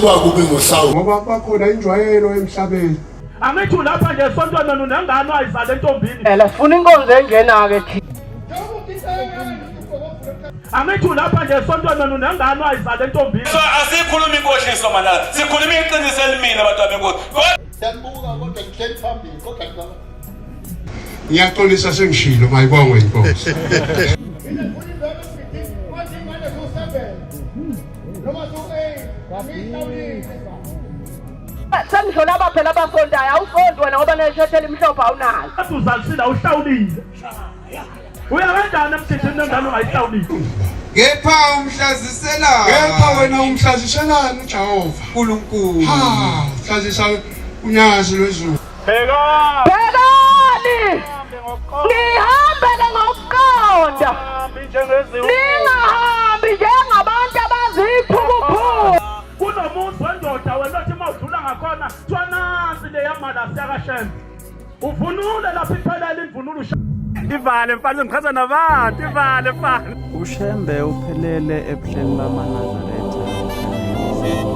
kuba kubi ngoSawuli. Ngoba bakhona injwayelo emhlabeni. Angithi ulapha nje esontweni wena unengane wayizala entombini. Ela sifuna inkonzo enjena-ke thina. Angithi ulapha nje esontweni wena unengane wayizala entombini. So asikhulumi inkohliso mana, sikhuluma iqiniso elimile abantu benkosi. Siyanibuka kodwa nihleli phambili kodwa ngicabanga Ngiyaxolisa sengishilo mayibongwe inkosi. Sengisho laba phela abasontayo awusonti wena ngoba neshethi elimhlophe awunalo. Athi uzalisile awuhlawulile. Uya kanjani emthethweni nengane ungayihlawulile? Kepha umhlaziselani Kepha wena umhlaziselani uJehova? uNkulunkulu. Ha, uhlazisa unyazi lwezulu. Bhekani. Bhekani! Nihambe-ke ngokuqonda. Ningahambi njengabantu abaziphukuphuku. Kunomuzi wendoda wena othi uma udlula ngakhona kuthiwa nansi leya malasi yakashembe. Uvunule lapho iphelele imvunulo Ivale mfana ngichaza nabantu ivale mfana. UShembe uphelele ebuhleni bamaNazaretha.